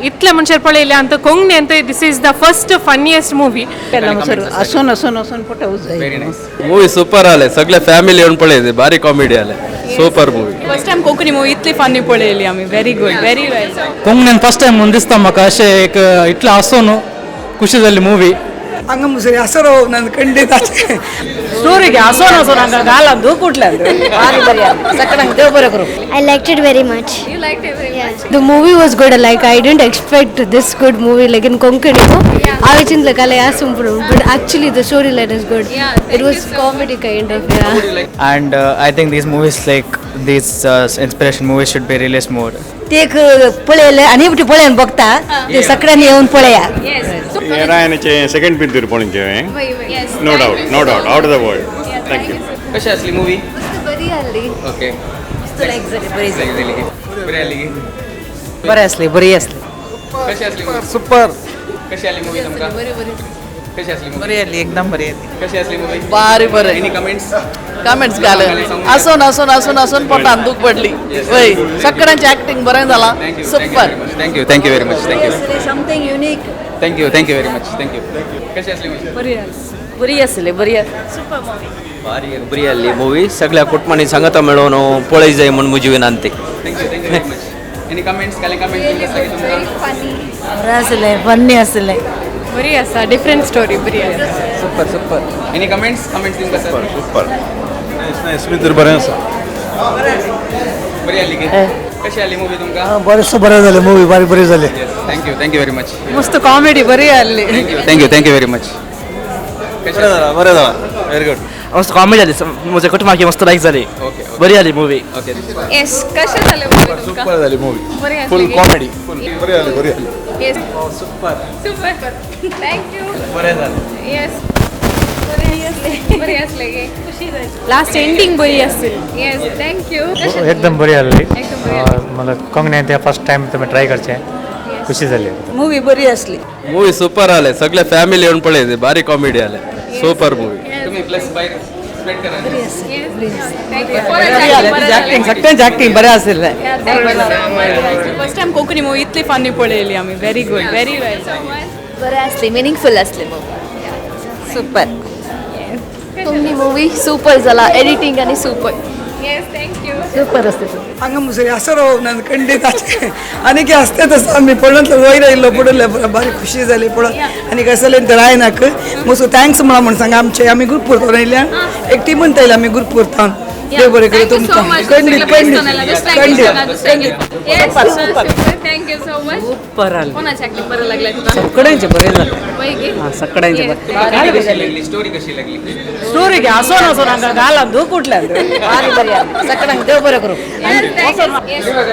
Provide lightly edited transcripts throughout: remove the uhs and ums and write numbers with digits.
ಇತ್ಲೆ ಮುಂಚೆ ಪಳೆಯಿಲ್ಲ ಅಂತ ಕೊಂಗ್ನೆ ಅಂತ this is the first funniest movie. हसून हसून हसून पोट ಮೂವಿ ಸೂಪರ್ ಆಲೆ, ಸಗಳೆ ಫ್ಯಾಮಿಲಿ ಒಂದು ಪಳೆಯಿದೆ, ಭಾರಿ ಕಾಮಿಡಿ ಆಲೆ, super movie. First time Konkani movie इतली फनी पळयली आमी. Very good, very well. ಕೊಂಗ್ನೇನು first time ಮುಂದಿಸ್ತಾ म्हाका अशें एक इतलें हांसोन ಖುಷಿ जाली ಮೂವಿ. ಹಂಗ ಮುಸರಿ ಹಸರು ನನ್ನ ಖಂಡಿತ. ಸ್ಟೋರಿಗೆ ಹಸೋನ್ ಹಸೋನ್ ಹಂಗ ಗಾಲಂದು ಕೂಡ್ಲಂದು ಭಾರಿ ಬರಿ ಸಕ್ಕಡಂಗ್ ದೇವ್ ಬರೋ. I liked it very much. You liked it very much. The movie was good. Like, I didn't expect this good movie, like in Konkani. I like but actually the storyline is good. Yeah, it thank was you so comedy kind of, yeah. And I think these movies, like these inspiration movies, should be released more. ते एक पळयले आनी एकटी पळयन बघता ते सगळ्यांनी येऊन पळया. Yes. So रायनाचे सेकंड पिक्चर पळोवचें हांवें. Yes. No doubt, no doubt, out of the world. Thank you. कशी असली मूवी? बरी आली. ओके. लायक झाली, बरी झाली. बरी आली. बरी असली, बरी असली. कशी असली मूवी? सुपर. कशी आली मूवी तुमका? कशी असली मूवी? बरी आली, एकदम बरी आली. कशी असली मूवी? भारी बरें. Any comments? कमेंट्स घाल, हसून हसून हसून हसून पोटान दूख पडली. वय, सगळ्यांची ऍक्टिंग बरें जाला. Super. Thank you, thank you very much, thank you. Something unique. Thank you, thank you very much, thank you. कशी असली मूवी? बरी बरी आसली, बरी. भारी बरी आली मूवी, सगळ्या कुटुंबांनी सांगता मेळोवन पळय जाय म्हूण म्हजी विनंती. Thank you, thank you very much. Any comments? काय कमेंट्स तुमका? बरें आसलें, फन्नी आसलें. बरी आसा, डिफरंट स्टोरी, बरी आसा. Super, super. Any comments? Comments तुमका सर? Super, nice nice. मित्र बरें आसा. बरी आली की? कशी आली मूवी तुमका? बरेचसं बरें झालें, मूवी भारी बरी झाली. Thank you, thank you very much. मस्त कॉमेडी, बरी आली. Thank you, thank you, thank you very much. बरें जाला, बरें जाला, व्हेरी गुड. मस्त कॉमेडी जाली, म्हज्या कुटुंबाक मस्त लायक जाली. ओके. बरी आली मूवी. ओके. येस, कशें जालें मूवी तुमकां? सुपर झाली मूवी. बरी आसली. फुल की? कॉमेडी. बरी आली, बरी आली. Yes. Super. Super, thank you. बरें झालं. येस, बरी आसली की? खुशी जाली. लास्ट एंडिंग बरी आसली. Yes, thank you. एकदम बरी आली. एकदम बरी आसली. मला कोंगणे ते फर्स्ट टाइम तुम्ही ट्राय करचे, खुशी जाली. मूवी बरी असली. ಮೂವಿ ಸೂಪರ್ ಆಲೆ, ಸಗಳೆ ಫ್ಯಾಮಿಲಿ ಒಂದು ಪಳೆಯಿದೆ, ಭಾರಿ ಕಾಮಿಡಿ ಆಲೆ, ಸೂಪರ್ ಮೂವಿ. तुम्ही प्लस बाहेर स्प्रेड करा. Thank you. Acting, सगळ्यांची ऍक्टिंग बरें आसलें. फर्स्ट टाइम कोंकणी मूवी इतली फनी पळयली आमी. Very good, very well. बरें आसली, मिनिंगफुल आसली movie. Super. Konkani movie super जाला, एडिटींग आनी super. Yes, thank you. Super असते. ಹಂಗ ಮುಸರಿ ಹಸರು ನನ್ನ ಖಂಡಿತ. आनी असते तसं आमी पळोवन वयर आयिल्लो पडले, भारी खुशी जाली पळोवन. आनी कसलें तर रायनाक मस्त thanks म्हणा म्हण सांगा. आमचे आमी ग्रुप पुरतावन आयल्या, एक टिमून येयल्या आमी ग्रुप पुरतावन. देव बरें करूं तुमकां. खंडीत खंडीत खंडीत खंडीत. Super, thank you so much. Super आली. कोणाची ऍक्टिंग बरं लागलं तुका? सगळ्यांचे बरें झालें. वय. सगळ्यांचे बरें. कशी लागली स्टोरी? कशी लागली? स्टोरीगे हसून हसून हंगा गालांದು कुठल्यान भारी बरी आली. सगळ्यांक देव बरें करूं.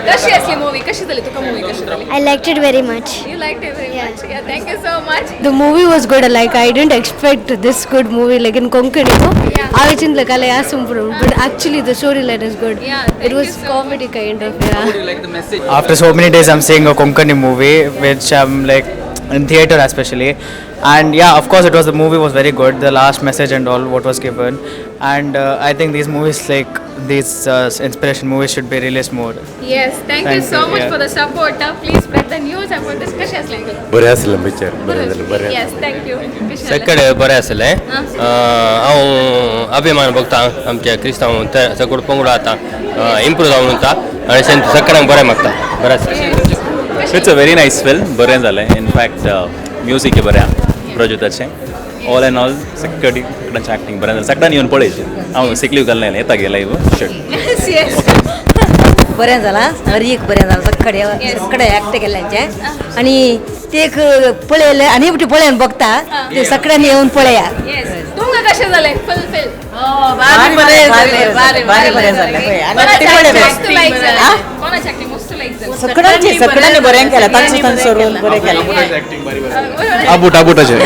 कशी असली मूवी? कशी झाली तुका मूवी? कशी झाली? I liked it very much. You liked it very much. Yeah, thank you so much. The movie was good. Like, I didn't expect this good movie, like in Konkani. I like but actually the storyline is good. Yeah, it thank was you so comedy kind of, yeah. Like the message. After so many days, I'm seeing a Konkani movie, which I'm like in theater especially. And yeah, of course, it was the movie was very good. The last message and all what was given, and I think these movies, like these inspiration movies, should be released more. Yes, thank you Thank so you, much yeah. for the support. Please spread the news about this. कशी असली? बरें आसलें picture, बरें जालें, बरें. Yes, thank you. कशी जालें? सगळे बरें आसलें. हांव अभिमान बघता आमच्या क्रिस्तांव सगळो पंगड आतां इम्प्रूव जावन वता आनी सगळ्यांक बरें मागता, बरें आसलें. It's a very nice film, बरें जालें. इनफॅक्ट म्युजीक बरें आहा प्रज्योताचें. ऑल एंड ऑल सगळी सगळ्यांचें एक्टींग बरें जालें. सगळ्यांनी येवन पळयचें. हांव सिकलीव घालना, येता गे लायव शर्ट. Yes. बरें जालां, हर एक बरें जालां. सगळे सगळे ऍक्ट केल्ल्यांचे आनी ते एक पळयलें आनी एकटी पळयन बघता ते सगळ्यांनी येऊन पळया. Yes. तुमकां कशें जालें फुल फिल्म? भारी बरें जालें, भारी बरें जालें. मस्त लायक जालें. कोणाची ऍक्टिंग मस्त लायक जालें? सगळ्यांचे, सगळ्यांनी बरें केलें, तांचो तांचो रोल बरें केलें. आबूट आबूटाचें.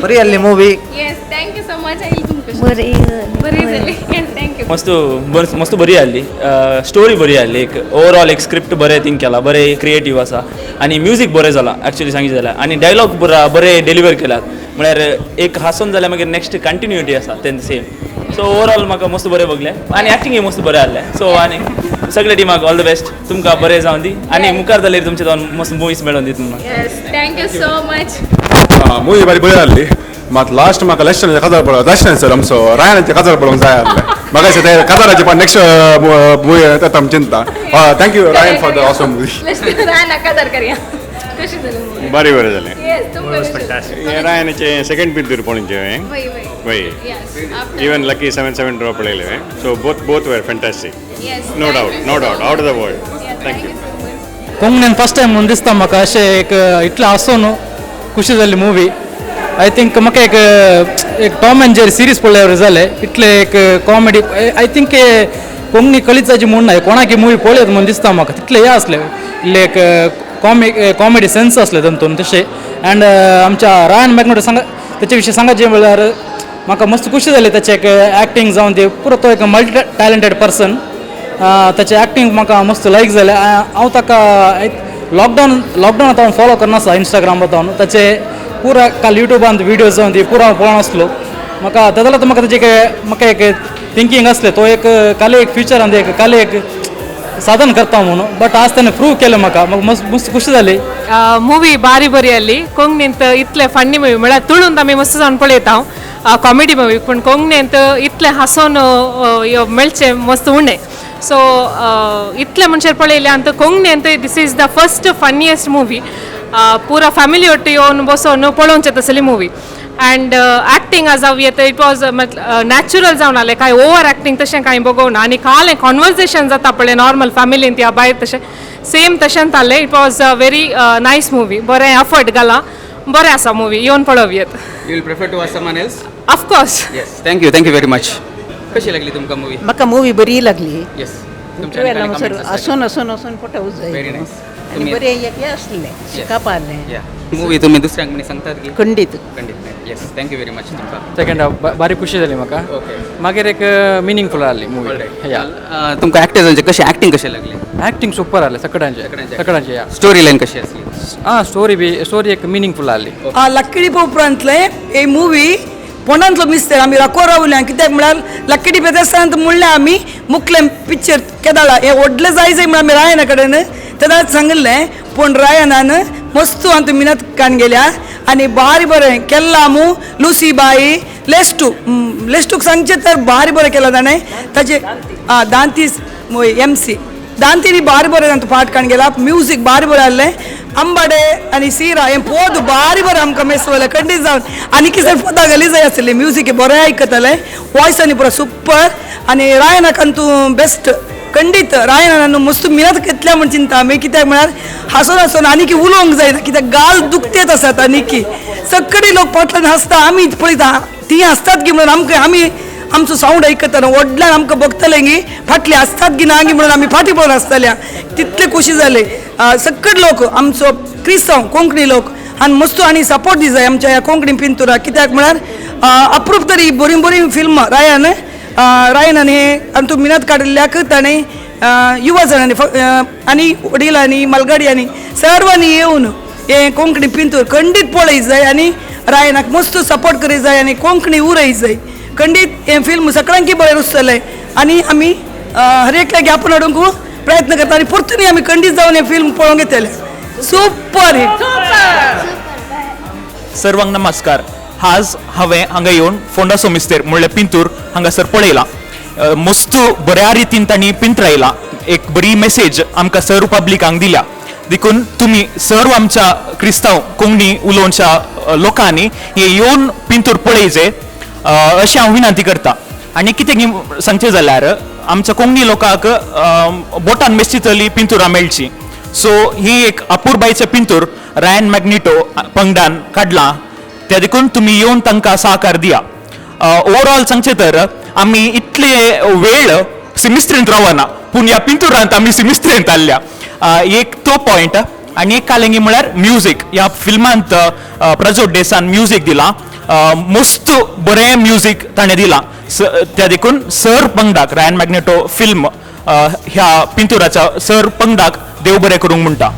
बरी आसली movie. Yes, thank you so much. मजा येयली तुमकां? बरी. बरी जाली. Thank you. मस्त मस्त बरी आहली स्टोरी, बरी आहली. एक ओवरऑल एक स्क्रिप्ट बरें थिंक केला, बरें क्रिएटीव आसा आनी म्युजीक बरें जालां एक्चुअली सांगचें जाल्यार. आनी डायलॉग बरे डिलिवर केल्यात, म्हळ्यार एक हांसोन जाल्यार मागीर नेक्स्ट कंटिन्युटी आसा तेंचे सेम. सो ओवरऑल म्हाका मस्त बरें बगलें आनी एक्टिंगय मस्त बरें आहलें. सो आनी सगळे टिमाक ऑल the best. तुमकां बरें जावन दी आनी मुखार जाल्यार तुमचे दोन मस्त मुवीज मेळोन दी तुमकां. Yes, thank you so much. Movie बारी बरी आहली, मात लास्ट म्हाका लक्ष्मणाचे काजार पळोवंक, लक्ष्मण सर आमचो रायनाचे काजार पळोवंक जाय आहलें म्हाका. दिसता ते काजाराचे पण नेक्स्ट मुवी येता आमी चिंता. Thank you Ryan for the awesome movie. Ryan काजार करया. कशी जाली movie? बारी बरें जालें. येस, तुमकां कशें? हें रायनाचें सेकंड पिक्चर पळोवचें हांवें. वय वय. वय, इवन लकी 7 7 पळयलें हांवें. So both were fantastic. No doubt, no doubt, out of the world. Thank you. कोंकणीन first time म्हणून दिसता म्हाका अशें एक इतलें हांसोन खुशी जाल्ली मुवी. I think म्हाका एक एक टॉम एंड जेरी सिरीज पळयल्यार जालें इतलें एक कॉमेडी. I think Konkani कळीचाची म्हूण ना, कोणाकी मुवी पळयत म्हणून दिसता म्हाका. तितलें हें आसलें, इल्लें एक कॉमेडी सेन्स आसलें तातूंत तशें. अँड आमच्या रायन मॅग्नेटो सांगा, तेचे विशीं सांगाचें म्हणल्यार म्हाका मस्त खुशी जाली. ताचें एक एक्टींग जावन ती पुरो, तो एक मल्टी टॅलंटेड पर्सन. ताचें एक्टींग म्हाका मस्त लायक जालें. हांव ताका लॉकडावन हांव फॉलो करना आसा इंस्टाग्राम हांव ताचे पुरा. काल युट्यूबान विडियोज जावन ती पुरा हांव पळोवन आसलो. म्हाका तें जाल्यार म्हाका ताजें एक म्हाका एक थिंकींग आसलें, तो एक काल एक फ्युचरान एक काल एक साधन करता म्हणून, बट आज ताणें प्रूव केलें म्हाका. म्हाका मस्त मस्त खुशी जाली. मूवी बारी बरी आसली. कोंकणींत इतले फन्नी मुवी, म्हळ्यार तुळून आमी मस्त जावन पळयता कॉमेडी मुवी, पूण कोंकणींत इतलें हांसोन मेळचें मस्त उणें. सो इतलें मनशां पळयलें आनी कोंकणींत this is the first funniest movie. पुरा फॅमिली ಒಟ್ಟು येवन बसोन पळोवचें तसली मुवी. अँड एक्टिंग जावं येता, it was natural जावन आलें. कांय ओवर एक्टिंग तशें कांय बगोवना. आनी काल कॉन्वर्जेशन जाता पळय नॉर्मल फॅमिलीन या भायर, तशें सेम तशेंच जालें. It was a very nice movie. बरें एफर्ट घाला, बरें आसा मुवी, येवन पळोवयेत. You will prefer to watch someone else? Of course. Yes, thank you, thank you very much. कशी लागली तुमकां मुवी? म्हाका मुवी बरी लागली. येस. हसून हसून हसून पोटा जाय. Very nice. आनी बरें एक हें आसलें, शिकपा आसलें. मुवी तुम्ही दुसऱ्यांक म्हणी सांगतात की? खंडीत. खंडीत. Yes, thank you very much तुमकां. सेकंड हाफ बारी खुशी जाली म्हाका. मागीर एक मिनिंगफूल आहली मुवी या. तुमकां एक्टर्सांचे कशें एक्टिंग कशें लागलें? एक्टिंग सुपर आहलें सगळ्यांचे, सगळ्यांचे या. स्टोरी लायन कशी आसली? आं, स्टोरी बी स्टोरी एक मिनिंगफूल आहली. लक्किडीप उपरांतले ही मुवी पोंडांतलो मिस्तेर आमी राखो रावल्या. कित्याक म्हळ्यार लक्किडीप देवस्थानांत म्हणलें आमी मुखलें पिक्चर केदाळा हें व्हडलें जाय जाय म्हळ्यार आमी रायना कडेन तेदाच सांगिल्लें, पूण रायनान मस्त आमकां मिनत कान गेल्या आनी भारी बरें केल्लां मू. लुसी बाई लेस्टू लेस्टूक सांगचें तर भारी बरें केलां ताणें ताचे. आं, दांती एम सी दांतीनी भारी बरें तांचो पार्ट काण गेला. म्युजीक भारी बरें आहलें. आंबाडे आनी सिरा हें पोद भारी बरें आमकां मेसवलें खंडीत जावन. आनी कितें पोदां घाली जाय आसली. म्युजीक बरें आयकतालें, वॉयस आनी पुरो सुपर. आनी रायनाक तूं बेस्ट खंडीत. रायनान मस्त मिनत घेतल्या म्हण चिंता आमी. कित्याक म्हळ्यार हांसून हांसून आनी की उलोवंक जायना, कित्याक गाल दुखतेत आसात. आनी की सगळी लोक पोटल्यान हांसता, आमी पळयता ती हांसतात की म्हणून आमकां आमी आमचो सावंड आयकतना व्हडल्यान आमकां बघतले गी फाटली हांसतात की ना गी म्हणून आमी फाटीं पळोवन आसतल्या. तितले खुशी जाले सगळे लोक आमचो क्रिस्तांव कोंकणी लोक. आनी मस्त आनी सपोर्ट दी जाय आमच्या ह्या कोंकणी पिंतुराक. कित्याक म्हळ्यार अप्रूप तरी बरीं बरीं फिल्मां रायान रायनान हे आनी तूं मिनत काडिल्ल्याक ताणें युवा जाणांनी आनी वडिलांनी मालगाडयांनी सर्वांनी येवन हे कोंकणी पिंतूर खंडीत पळय जाय आनी रायनाक मस्त सपोर्ट करी जाय आनी कोंकणी उरय जाय. खंडीत हें फिल्म सगळ्यांकी बरें रुचतलें आनी आमी हर एकल्याक आपण हाडूंक प्रयत्न करता आनी परतून आमी खंडीत जावन हें फिल्म पळोवंक येतलें. Super hit. सर्वांक नमस्कार. आज हांवें हांगा येवन फोंडासो मिस्तेर म्हणल्यार पिंतूर हांगासर पळयला. मस्त बऱ्या रितीन तांणी पिंतरायला. एक बरी मेसेज आमकां सर्व पब्लिकांक दिल्या. देखून तुमी सर्व आमच्या क्रिस्तांव कोंकणी उलोवच्या लोकांनी हे येवन पिंतूर पळयचे अशें हांव विनंती करता. आनी कितें सांगचें जाल्यार आमच्या कोंकणी लोकांक बोटान मेजची पिंतुरां मेळची. सो ही एक अपुरबायचें पिंतूर रायन मॅग्निटो पंगडान काडलां, त्या देखून तुमी येवन तांकां सहकार दिया. ओवरऑल सांगचें तर आमी इतले वेळ सिमिस्त्रींत रावना, पूण ह्या पिंतुरांत आमी सिमिस्त्रींत आसल्या. एक तो पॉयंट. आनी एक कालेंगी म्हळ्यार म्युजीक. ह्या फिल्मांत प्रजोत डेसान म्युजीक दिलां. मस्त बरें म्युजीक ताणें दिलां. त्या देखून सर पंगडाक, रायन मॅग्नेटो फिल्म ह्या पिंतुराच्या सर पंगडाक देव बरें करूंक म्हणटा.